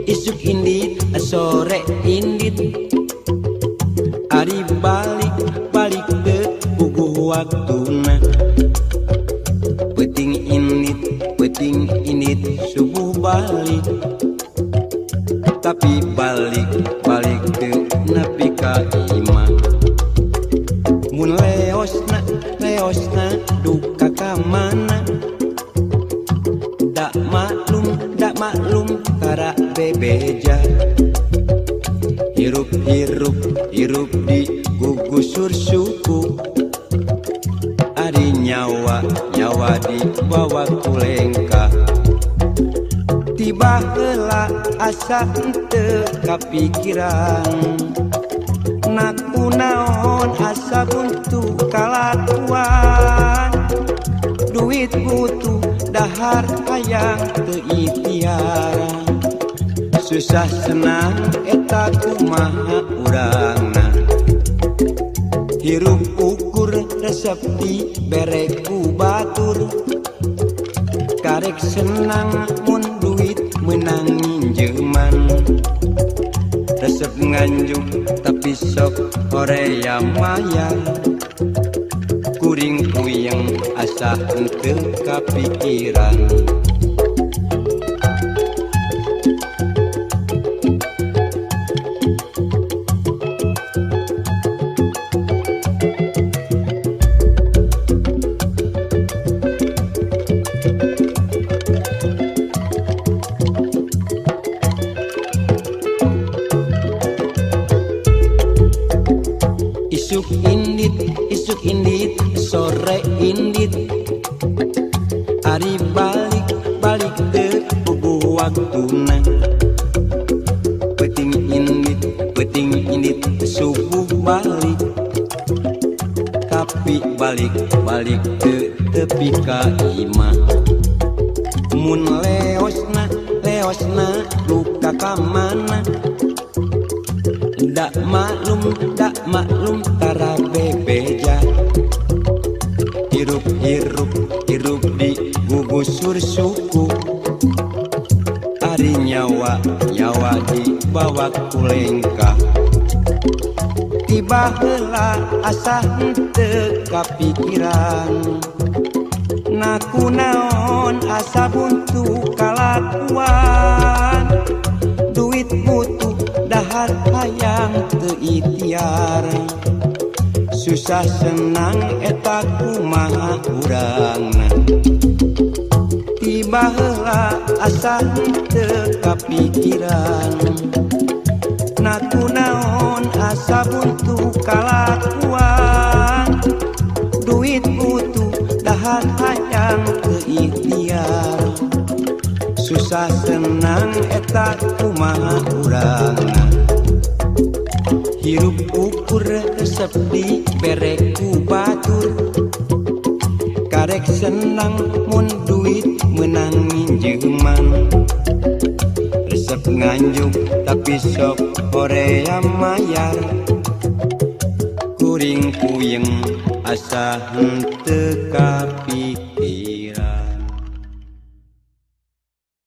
Isuk indit, sore indit. Ari balik, balik teu puguh waktuna. Peuting indit, subuh balik. Tapi balik, balik teu nepi ka imah. Mun leosna, leosna duka ka mana? Dak maklum tara bebeja. Hirup hirup hirup di gugusur suku. Ari nyawa nyawa dibawa ku lengkah. Tiba heula asa henteu kapikiran. Naku naon asa buntu kalakuan. Duit butuh dahar hayang teu itiaran. Susah senang eta kumaha urangna. Hirup ukur resep dibere ku batur. Karek senang mun duit meunang minjeman. Resep nganjuk tapi sok horea mayar. Kuring puyeng asa henteu kapikiran. Isuk indit, sore indit. Ari balik, balik teu puguh waktuna. Peuting indit, subuh balik. Tapi balik, balik teu tepi ka imah. Mun leosna, leosna luka ka mana? Dak maklum tara bebeja. Hirup hirup hirup di gugusur suku. Ari nyawa nyawa dibawa ku lengkah. Tiba heula asa henteu kapikiran. Naku naon asa buntu kalakuan. Duit butuh dahar hayang teu itiar. Susah senang eta kumaha urangna. Tiba heula asa henteu kapikiran. Naku naon asa buntu kalakuan. Duit butuh dahar hayang teu itiar. Susah senang eta kumaha urangna. Hirup ukur resep dibere ku batur. Karek senang mun duit meunang minjeman. Resep nganjuk tapi sok horea mayar. Kuring puyeng asa henteu kapikiran.